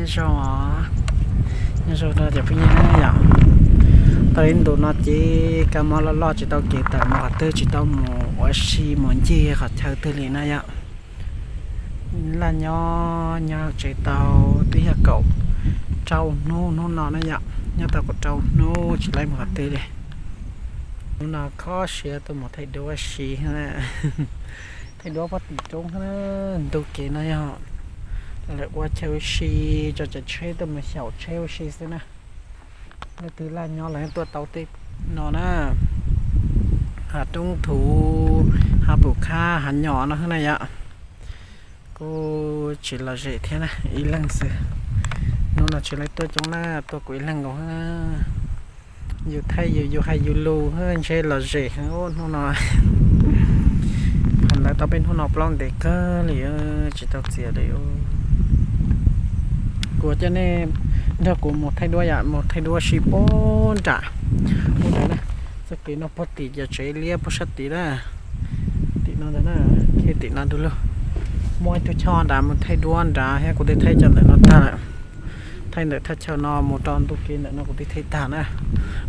Nyob zoo os, nyob zoo rau cov phooj ywg na yom. Tau ib ntus no ces kab mob loj loj tsis tau kev tawm mus qhov twg, tsis tau mus ua si mus ncig qhov chaw twg li na yom. Laj nyob nyob tsev tau twb yog kaum rau hnub hnub no na yom, nyob tau kaum rau hnub tsis laib mus qhov twg li. Hnub no kho siab tuaj mus thaij duab si, thaij duab pob tim roob na. Ntu kev no yog lawv ua chaw ua si, tso tsav tsheb tuaj mus xyaum tsheb ua si xwb na. Leej twg laj nyob los yeej tuaj tau tej no na, hav roob thuv, hav pum khab, hav nyom no xwb na yom. Kuj tsis lom zem thiab na, ib leeg xwb. Hnub no tsis laib tuaj coob na, tuaj kuv ib leeg nkaus. Yus thaij yus, yus hais yus lus ntshe lom zem heev hnub no. Qhov ntawd tau peb hnub no plaub ntev kawg li, tsis tau txiav li. Kuv coj nej nrog kuv mus thaij duab yom, mus thaij duab si puag nram, puag nrad na. Txoj kev no puag tim cov tsev liab puag sab tid na, tim no ntag na, thiab tim no nrug lug. Muaj ib tug choj nrad mus thaij duab nrad thiab, kuv twb thaij cov ntawm no tag lawm. Thaij ntawm thaj chaw no mus rau ntu kev ntawm no kuv twb thaij tag na.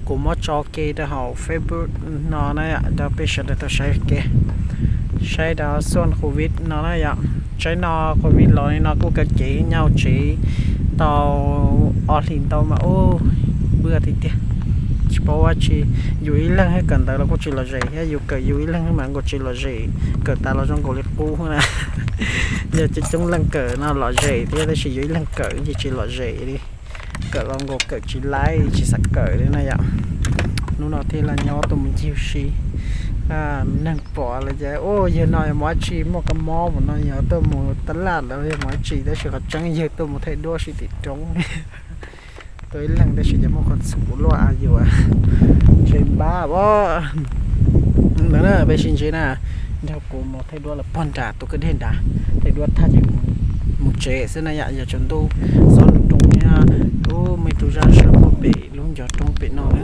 Kuv muab tso ke rau hauv Facebook no na, rau peb sawv daws tau saib ke, saib rau xuaj Covid no na yom. Tsaib no Covid los li no kuj kaw cev nyob hauv tsev tau ob hlis ntau mas ub, npwj tiag tiag. Tsis paub ua tsi, yus ib leeg thiab kawm ntawv los kuj tsis lom zem thiab, yus kawm yus ib leeg mas kuj tsis lom zem, kawm tas los zoo nkaus li qub na. Yog coob coob leej kawm no lom zem thiab, tab sis yus ib leeg kawm ces tsis lom zem li. Kawm los nkaus kawm tsis laib, tsis xav kawm li na yom. Hnub no thiaj li nyob tuaj mus ncig si. Neeg pom lawv ces ua yawg no yog mus dab tsi, muaj kab mob mus no yog tuaj mus tab laj ntawd yog mus dab tsi, tab sis qhov tseeb yawg tuaj mus thaij duab si tim roob. Tuaj ib leeg tab sis ces muaj qhov txhum luaj a yus, ntshe npab os. Ntawd na, peb sib ntsib na, nrog kuv mus thaij duab lawm puag nram tus kwj deg nrad, thaij duab tag ces mus tsev xwb na yom. Yog tsaus ntuj xob nroo thiab, ub, muaj ib tug zaj sawv puag pem lub ncov roob pem no na,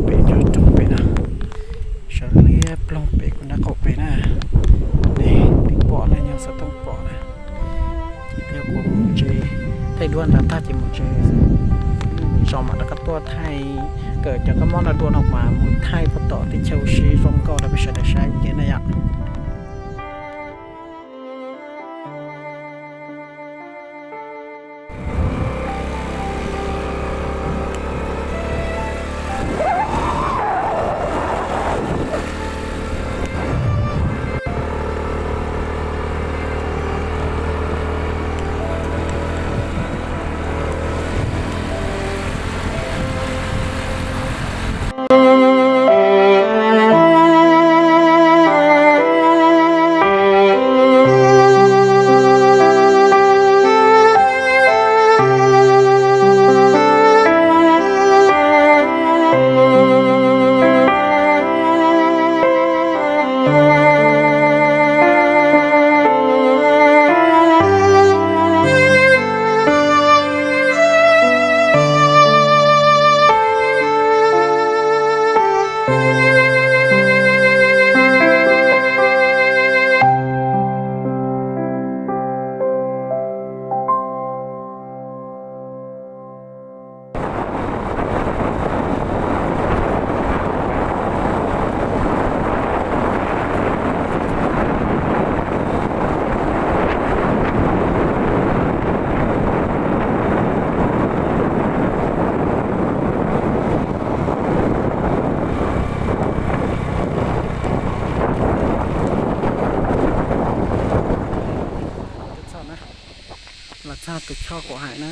pem ncov roob pem no, sawv liab ploog pem kuv nraub qaum pem na. Ne, twb pom na, yog xov tooj pom na. Ces kuv mus tsev, thaij duab nrad tag ces mus tsev xwb. Zaum mam rov qab tuaj thaij, kawm cov kab mob no dua no mas mus thaij puag tom tej chaw ua si zoo nkauj rau peb sawv daws saib ke na yom. Los txog tus choj kuv hais na,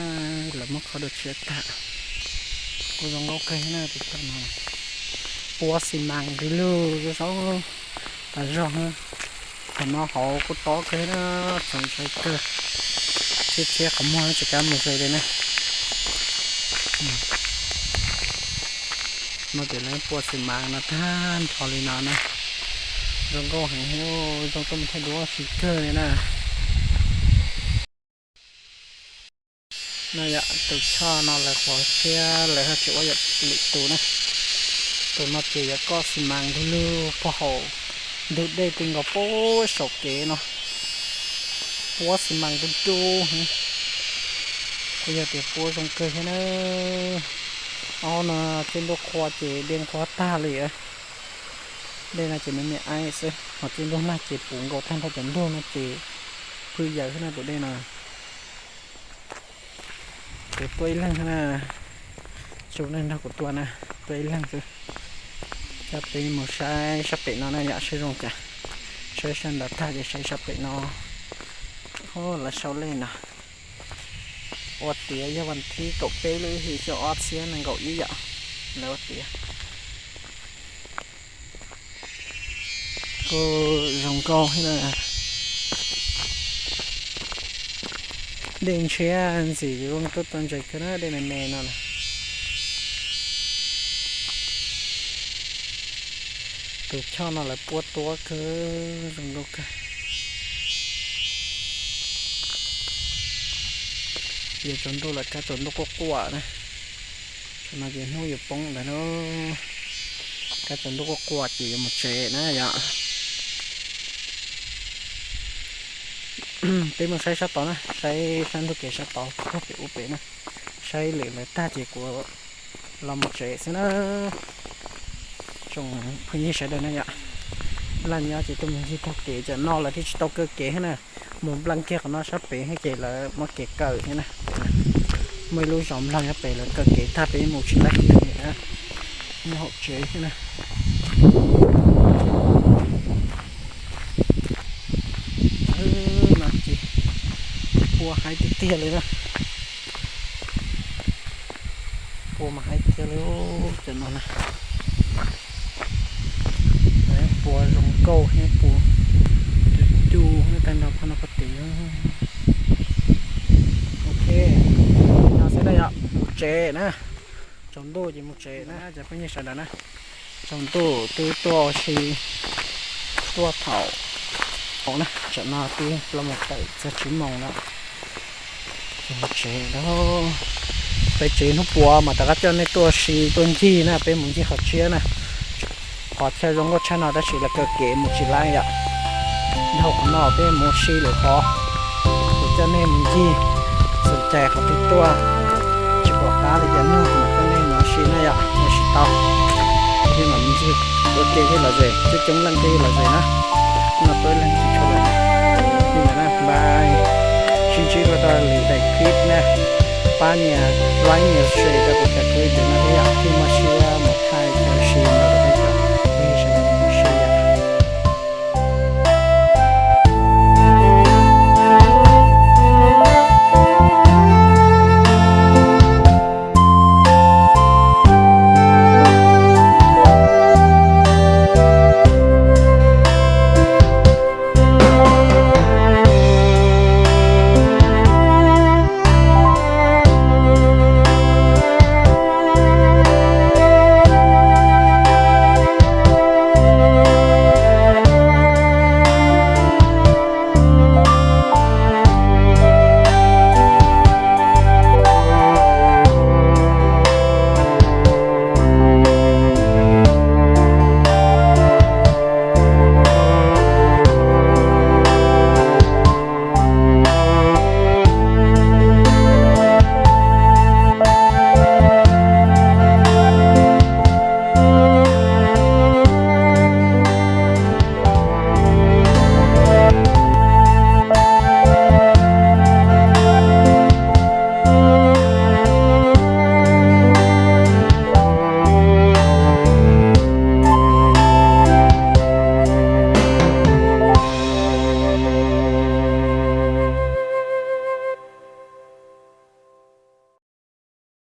lawv muab kho dua tshiab tag. Kuj zoo nkauj kawg na tus choj no, puab xi mas li lug xwb, tas zog. Qhov no hauv kuj tob kawg na, txaus ntshai kawg. Tshiab tshiab qhov muag tsis kam mus ze li na. No ces lawv puab xi mas no tag nrho li no na. Zoo nkauj heev, zoo tuaj mus thaij duab si kawg li na. No yom, tus choj no lawv qhuav tshiab lawv haj tsis ua yam lwm tus na. Tus no ces yuav koj xi mas lug lug puag hauv ntug dej ti nkaus puag saum kev no. Puab xi mas dub dub heev. Kuj yog tias puab zoo kawg thiab na. Ob no txij ntuj qhua ces dej nqhuab tag li. Dej no ces me me aib xwb, ho txij ntuj nag ces puv nkaus tag nrho cov ntug no ces phwj yaws xwb na tus dej no. Kuv tuaj ib leeg xwb na, tsis muaj neeg nrog kuv tuaj na, tuaj ib leeg xwb. Coj peb mus saib sab pem no na yom, saib zoo cas. Saib sab nrad tag ces saib sab pem no. Lawv sau lej no. Ua tiav yog vas thib kaum peb lub ib hlis xyoo ob txhiab nees nkaum ib yom. Lawv ua tiav. Kuj zoo nkauj thiab na. Dej ntshiab ntxim zoo tuaj tau ntses kawg na, dej me me no na. Tus choj no lawv puab tuab kawg, zoo nkauj kawg. Yuav tsaus ntuj lawm, kab tsaus ntuj quaj quaj na. Tam no ces hnub yuav poob ntawd na. Kab tsaus ntuj quaj quaj ces yuav mus tsev na yom. Peb mus saib sab tod na, saib sab ntug kev sab tod puag pem ub pem na. Saib lwm lawv tag ces kuv los mus tsev xwb na. Tsoom phooj ywg sawv daws na yom, laj nyob ces tuaj mus ncig taug kev, tam no lawv thiaj tsis tau kaw kev thiab na. Mus nplees kiag qhov no sab pem thiab ces lawv muab kev kaw thiab na. Muaj ib lub zos nplees nyob pem lawv kaw kev tag peb mus tsis laib li na. Nyob hauv tsev thiab na. No ces pua haib tiag tiag li na. Pua mas haib tiag li cov no na. Pua zoo nkauj thiab pua du du tag nrho phab no pab tid. Ok, no xwb na yom, mus tsev na. Tsaus ntuj ces mus tsev na cov phooj ywg sawv daws na. Tsaus ntuj twb tuaj si, tuaj thaum na, tam no twb plaub moos tawm txog tsib moos no. Ces mus tsev na. Peb tsev hnub puav mas rov qab coj nej tuaj si tuaj ncig na, peb mus ncig qhov tshiab na. Qhov chaw zoo nkauj tshaj no tab sis lawv kaw kev mus tsis laib yom. Dhau qhov no peb mus si lwm qhov, kuv coj nej mus ncig. Xom cai qhov twg tuaj tsis pom qab li cas nug mas coj nej mus si na yom, mus tsis tau. Thiab mam mus ncig ua ke thiab los ze, coob coob leej thiab los ze na. No tuaj ib leeg tsis tshua los ze. Li ntawd na, bye. Sib ntsib dua rau lwm daim clip na. Pab nias like nias share rau kuv cov clip ntawm no thiab yom, thiaj muaj siab mus thaij cov